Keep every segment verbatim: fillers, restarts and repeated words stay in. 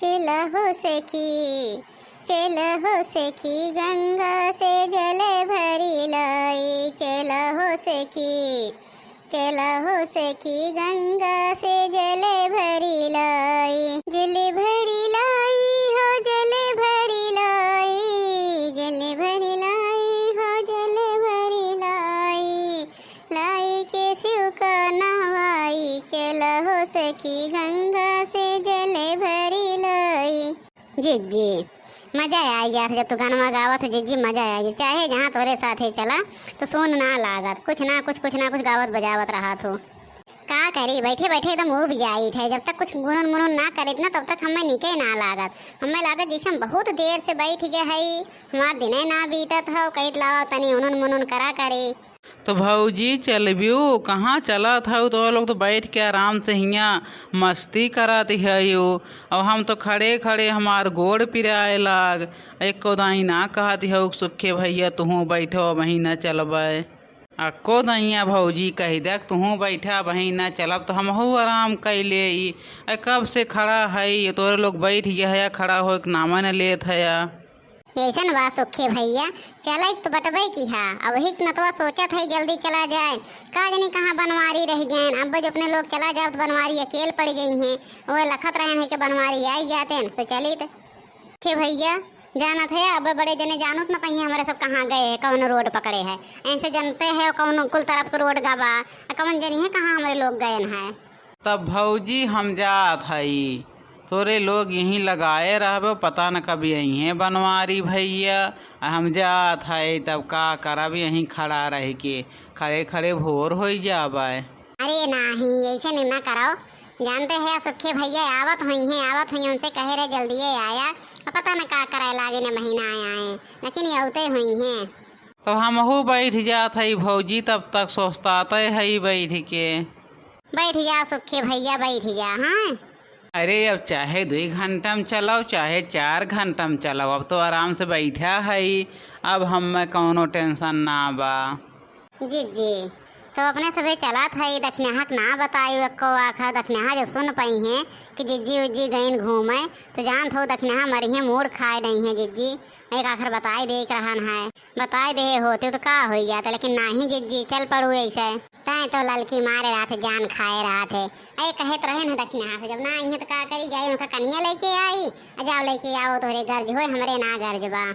चला हो सखी, चला हो सखी, गंगा से जल भरी लाई। चला हो सखी, चला हो सखी, गंगा से जल भरी लाई। जल भरी लाई हो, जल भरी लाई, जल भरी लाई हो, जल भरी लाई। लाई के शिव का नहवाई, चला हो सखी, गंगा से जल भरी लाई। जिज्जी, मजा आइ जात जब तू गानवा गावत हो जिज्जी, मजा आइ जात। चाहे जहाँ तोरे साथे चला, तो सुन ना लागत, कुछ ना कुछ, कुछ ना कुछ गावत बजावत रहत हो। का करी, बैठे बैठे एकदम उब जाइत है। जब तक कुछ गुनुन मुनुन ना करित ना, तब तक हमें निके ना लागत। हमें लागत जैसे हम बहुत देर से बैठ गए हई, हमार दिने ना बीतत हो, कहित लावा तनी उनुन मुनुन करा करी। तो भौजी चलबियो, कहाँ चलत हऊ? तो लोग तो बैठ के आराम से हियाँ मस्ती करत हऊ, और हम तो खड़े खड़े हमार गोड़ पिराए लाग। एको दाई ना कहत हऊ, सुखे भैया तुहूँ बैठो, वहीं न चलबै। अक्को दइया भौजी कहि दे, तुहूँ बैठा, वहीं न चलब, तो हमहू आराम कैले ई। अ, कब से खड़ा हई, तोरे लोग बैठ गया है, खड़ा होए के नामे न लेत है। ऐसन बा सुखे भैया, चला एक तो बटबे की हा, अब हिक नतवा सोचत है जल्दी चला जाए, का जानी कहाँ बनवारी रह गए। अब जो अपने लोग चला जाओ तो बनवारी अकेल पड़ गई हैं, वो लखत रहन है कि बनवारी आई जाते हैं तो चली तो। सुखे भैया, जानत है अब बड़े जने जानत न कहीं हमारे सब कहाँ गए हैं, कौन रोड पकड़े है, ऐसे जानते हैं कौन कुल तरफ के रोड गवा, कौन जनी है कहाँ हमारे लोग गए हैं। तब भौजी हम जात हई, तोरे लोग यहीं लगाए रहबो, पता न कब अइहें बनवारी भैया। आ हम जात हई, तब का करब, यहीं खड़ा रह के खड़े खड़े भोर होई जाबे। अरे नाही, ऐसे न, ना कराओ। जानते हैं सुखे भैया आवत हुई हैं, आवत हुई, उनसे कहे रहे जल्दिए आया। अब पता न का करे लागे न महीना आया है, लेकिन ये औते हुई हैं। तो हमहू बैठ जात हई भौजी, तब तक सोचताते हई बैठ के। बैठ जा सुखे भैया, बैठ जा। हाँ, अरे अब चाहे दुई घंटा में चलाओ, चाहे चार घंटा में चलाओ, अब तो आराम से बैठा हई, अब हमें कौनो टेंशन ना बा। जिज्जी, तो अपने सभे चलत हई, दखिनहा के ना बताई एको आखा, दखिनहा जो सुन पइहें कि जिज्जी उज्जी गइन घूमे, तो जानत हो दखिनहा मरिहें, मूड़ खाए डइहें जिज्जी। एक आखर बताई दे के रहन है, बताई दे होते तो का होई जात, लेकिन नाही जिज्जी, चल पड़ू ऐसे। तैं तो ललकी मारे रहत है, जान खाए रहत है। अरे कहत रहे न दखिनहा से, जब ना आई है तो का करी, जाई उनका कनिया लेके आई, आ जाओ लेके आओ, तोहरे गर्ज होए, हमरे ना गर्ज बा।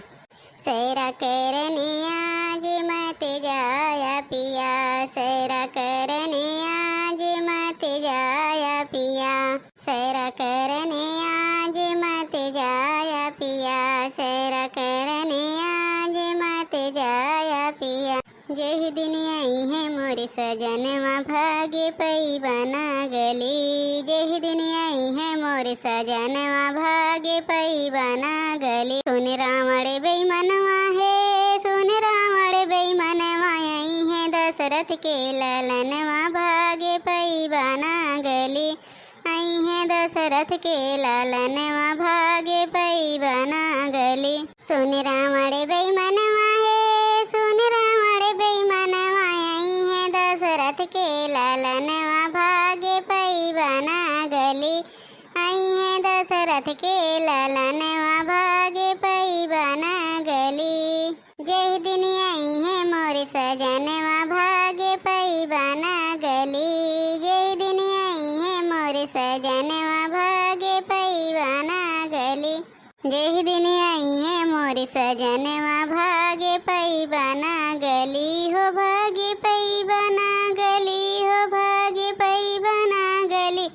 सेरा करने आज मत जाया पिया, सेरा करने आज मत जाया पिया, सेरा करने आज मत जाया पिया, सेरा करने आज मत जाया पिया। जेहि दिन अइहें मोर सजनवा भागे पइबा ना गली, जेहि दिन अइहें मोर सजनवा भागे पइबा ना गली। सुन रावण बेईमनवा हे, सुन रावण बेईमनवा, अइहें दशरथ के ललनवा भागे पइबा ना गली। अइहें दशरथ के ललनवा भागे पइबा ना गली। सुन रावण बेईमनवा हे, सुन रावण बेईमनवा, अइहें दशरथ के ललनवा भागे पइबा ना गली। अइहें दशरथ के ललनवा भागे पइबा ना गली। जेहि दिन अइहें मोर सजनवा भागे पइबा ना गली, जेहि दिन अइहें मोर सजनवा भागे पइबा ना गली। जेहि दिन अइहें मोर सजनवा भागे पइबा ना गली हो, भागे पइबा ना गली हो, भागे पइबा ना गली।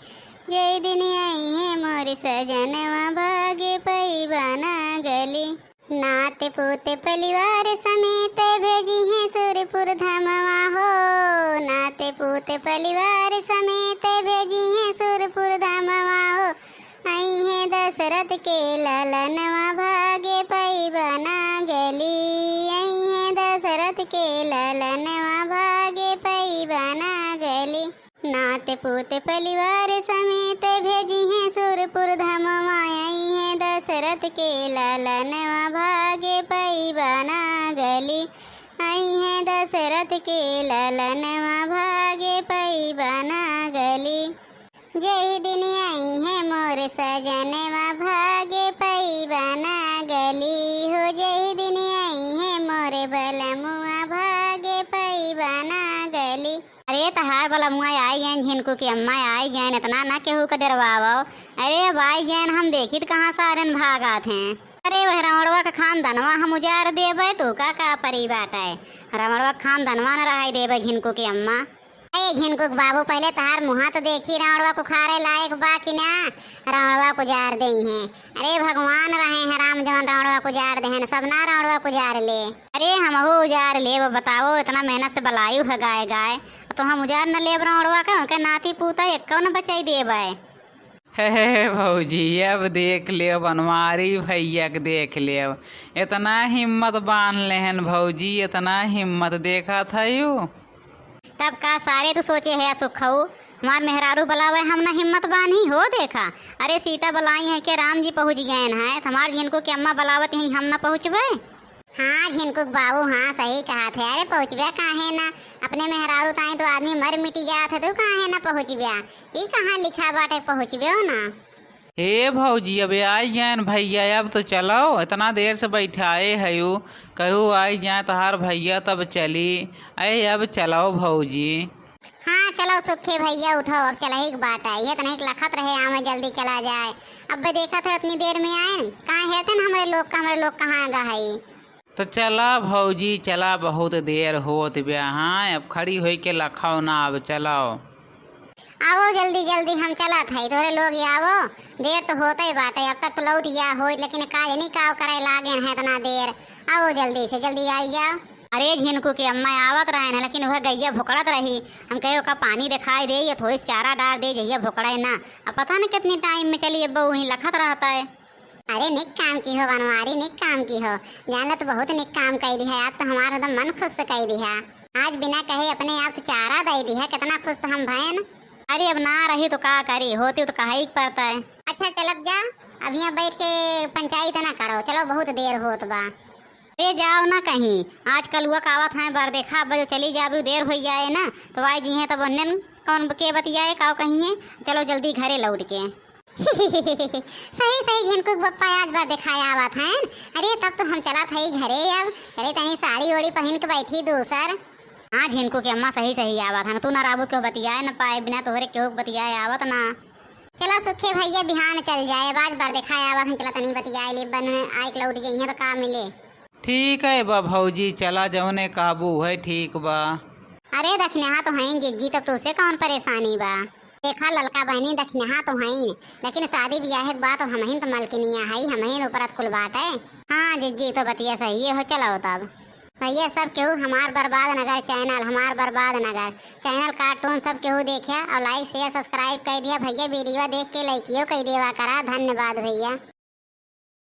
जेहि दिन अइहें मोर सजनवा भागे पइबा ना गली। नात पूत परिवार समेत भेजिहें सुरपुर धमवा हो, नात पूत परिवार समेत भेजिहें सुरपुर धमवा हो। अइहें दशरथ के ललनवा भागे पइबा ना गली, अइहें दशरथ के ललनवा भागे पइबा ना गली। नात पूत परिवार समेत भेजिहें सुरपुर धमवा, अइहें दशरथ के ललनवा भागे पइबा ना गली, अइहें दशरथ के ललनवा भागे पइबा ना गली। जेहि दिन अइहें मोर सजनवा भा हाय बलमुआ, आई गयन, झिनकू की अम्मा आई गयन, इतना ना केहू का डरवावो। अरे अब आई गयन, हम देखी त कहाँ सारन भागत हैं। अरे वह रावणवा का खानदनवा हम उजार देबे, तू का का परी बाटे? रावणवा का खानदनवा न रहाई देबे झिनकू की अम्मा। ए झिनकू के बाबू, पहले तहार मुँहा तो देखी, रावणवा कुखारे लायक बा कि ना? रावणवा कुजार देइहैं। अरे भगवान रहे हैं राम, जवन रावणवा कुजार देहन, सब ना रावणवा कुजार ले। अरे हमहू उजार लेब, बताओ, इतना मेहनत से बलायु है गाय गाय, तो हम उजार न लेब रावणवा का, उनके नाती पूता एक्को न बचाई देबे। हे भौजी, अब देख लेव, बनवारी भैया के देख लेव, इतना हिम्मत बांध लेहन भौजी, इतना हिम्मत, देखत हयू। तब का सारे तू सोचे है सुखऊ, हमार मेहरारू बलावे, हम ना हिम्मत बांधी हो, देखा। अरे सीता बलाई है कि राम जी पहुँच गए हैं, त हमार झिनकू के अम्मा बलावत ही, हम ना पहुँचबे? हाँ झिनकू के बाबू, हाँ सही कहत है। अरे पहुँचबे काहे ना, अपने मेहरारू ताई तो आदमी मर मिटी जात है, तू काहे ना पहुँचबे? ई कहाँ लिखा बाटे पहुँचबे हो ना? ए भौजी, अबे आई गयन भैया, अब तो चलो, इतना देर से बैठाए हयू, कहू आई जाए तहार भैया तब चली। अरे अब चलो भौजी। हाँ चलो सुखे भैया, उठो, अब चलही के बाटे। ये तो नहीं लखत रहे आवे जल्दी चला जाए, अब देखत है उतनी देर में आए, कहाँ हेरते न हमरे लोग का, हमरे लोग कहाँ गा है? तो चला भौजी चला, बहुत देर होत बा। हाँ अब खड़ी होई के लखाओ ना, अब चलाओ। आवो जल्दी जल्दी, हम चलत हई, तोरे लोग आवो, देर तो होते बाटे, अब तक तो लौट गया होई, लेकिन का जनी का करे लागे हैं इतना देर। आवो जल्दी से, जल्दी आई जाओ। अरे झिनकू के अम्मा आवत रहे न, लेकिन वह गैया भुकड़त रही। हम कहे ओका पानी दिखाई दे या थोड़ी सी चारा डाल दे, जहिया भुकड़े ना। अब पता न कितनी टाइम में चली, अब वहीं लखत रहता है। अरे निक काम की हो बनवारी, निक काम की हो। जान लो तो बहुत निक काम कई दिहा, आज तो हमारा एकदम मन खुश कई दिहा। आज बिना कहे अपने आप तो चारा दे दिहा, कितना खुश हम भयन। अरे अब ना रही तो का करी, होती तो कहा ही पड़ता है। अच्छा चलत जा, अब यहाँ बैठ के पंचायत ना करो, चलो बहुत देर होत बा। अरे जाओ ना कहीं, आज कलुआ का आवत हैं बर देखा, अब जो चली जाबू देर हो जाए ना तो आई जी हैं तब उन्नन कौन के बतियाए काव कहीं है। चलो जल्दी घरे लौट के। सही सही झिनकू के बप्पा आज बर देखाए आवत हैं। अरे तब तो हम चलत हई घरे, अब चले तनी साड़ी ओड़ी पहिन के बैठी दूसर। हाँ झिनकू के अम्मा सही सही आवत हैं, तू ना राबू के बतियाए न पाए, बिना तोहरे केहू के बतियाए आवत ना। चला सुखे भैया बिहान चल जाए, आज बर देखाए आवत हैं, चला तनी बतियाए ले, बन आइक लौट जइहें तो का मिले। ठीक है बा भौजी, चला जौने कहबू है ठीक बा। अरे दखिनहा तो हईन जिज्जी, तब तुसे कौन परेशानी बा? देखा ललका बहनी दखिनहा तो हईन, लेकिन शादी बियाह के बाद तो हमहिन तो मलकिनिया हई, हमहिन ऊपर कुल बात है। हाँ जिज्जी तो बतिया सही है हो, चलो तब। भैया सब केहू हमार बर्बाद नगर चैनल, हमार बर्बाद नगर चैनल कार्टून सब केहू देखिया और like share subscribe कर दिया भैया, वीडियो देख के लाइकियो कर देवा करा। धन्यवाद भैया।